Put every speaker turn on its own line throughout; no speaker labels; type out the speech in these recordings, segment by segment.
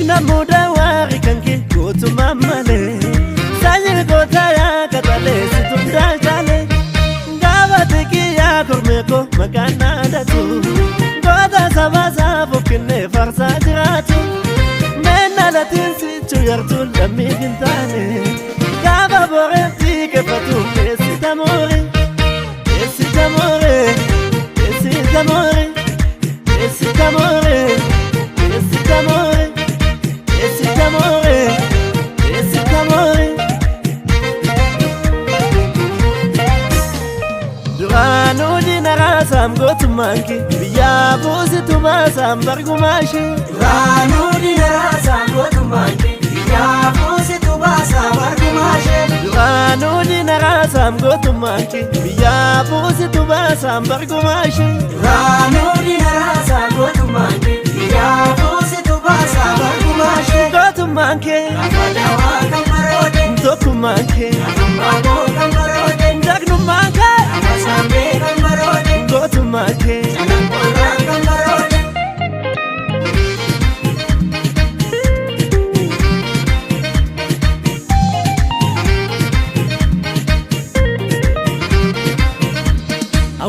Namoota waarri kan kee gootummaa malee. Sanyii gootaa yaa qaxalee situ daalchaalee. Gaafa xiqqii kormee koo maqaan naadatu. Goota saba saafuu kennee farsaa jiraatu. Meenna latiin sichu yartuu lammii hin taane. Gaafa boreetti keeffatu eessita moore. Eessita moore. Eessita moore. Eessita moore. Eessita moore. Eessita moore. Eessita moore. Duraanuu diina raasaam gootummaan kee biyyaa buusitu baasaam bargumaa ishee.
Duraanuu diina raasaam gootummaan kee biyyaa buusitu baasaam bargumaa ishee.
Duraanuu diina raasaam gootummaan kee biyyaa buusitu baasaam bargumaa ishee.
Duraanuu diina raasaam gootummaan kee biyyaa buusitu baasaam bargumaa ishee.
Gootummaan kee
Lafa dawaa kan baroode
tokkummaan kee
lafummaa koo kan baroode
jagnummaan kee
lafa saambee kan baroode
gootummaan kee.
calanqoorraan kan baroode.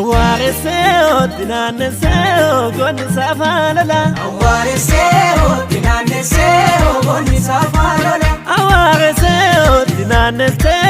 Awwaaresee naannesee goonni saafaa lola.
Awwaaresee naannesee goonni saafaa lola.
Awwaaresee naannesee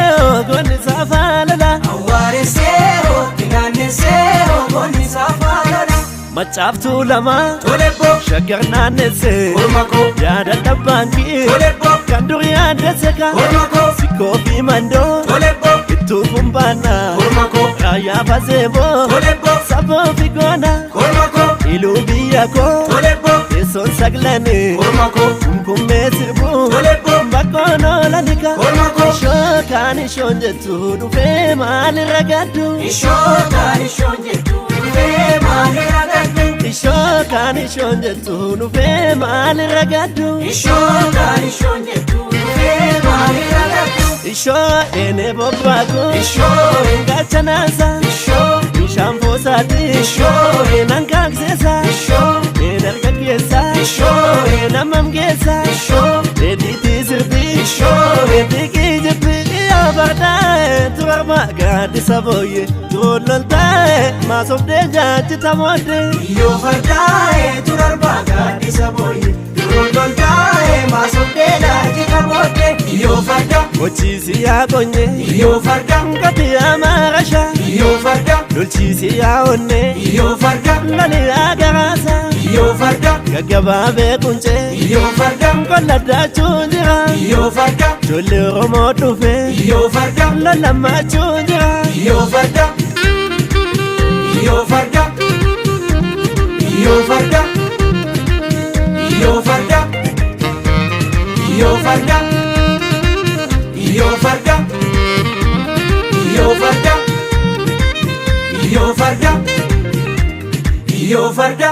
goonni saafaa lola.
Awwaaresee naannesee goonni saafaa lola.
Macaaftuu lama
Tolebbo
shaggar naannessee
morma koo
yaada dhabbaankii
tolebbo
kan dur yaaddesse ka
morma koo
sikkoo fi mandoo
tolebbo
ittuu kumbaanaa
morma koo
raayyaa faseeboo
tolebbo
saboo fi goona
morma koo
iluu biyya koo
tolebbo
teessoon saglanii
morma koo
kumkummee sirbuu
tolebbo
bakkoon oolanika
morma koo.
ishoo kaan ishoon jettu dhufee maalirra gaddu
Ishoo kaan ishoon jettu dhufee maalirra gaddu.
Ishoo kaan ishoon jettu dhufee maalirra gaddu
Ishoo kaan ishoon jettu dhufee maalirra gaddu.
Ishoo eenee bobbaaku
Ishoo
gaachanaasa
ishoo
bishaan foosaati
Ishoo
eenan kaakseesa
ishoo
een dargaggeessa
ishoo
een hammam geessa
ishoo
eediitii sirbii
ishoo
eetii jibbii yaa fardaa'e turarma gaaddisa booyye turoon loltaa'e maasobdee jaajjita mooddee.
Yoo fardaa'e turarbaa gaaddisa booyye duroon loltaa'e maasobdee laajita booddee. Yoo farda
Mochiisi yaa qonye
yoo farda
gati yaa maarasha
yoo farda
lolchiisi yaa onne
yoo farda
loli yaa garaasa
yoo farda
gaggabaabee quncee
yoo farda
kolladaachuun jira
yoo farda
ijoollee Oromoo dhufe
yoo farda
lollammachuun jira.
yoo farda yoo farda yoo farda yoo farda yoo farda yoo farda yoo farda yoo farda yoo farda.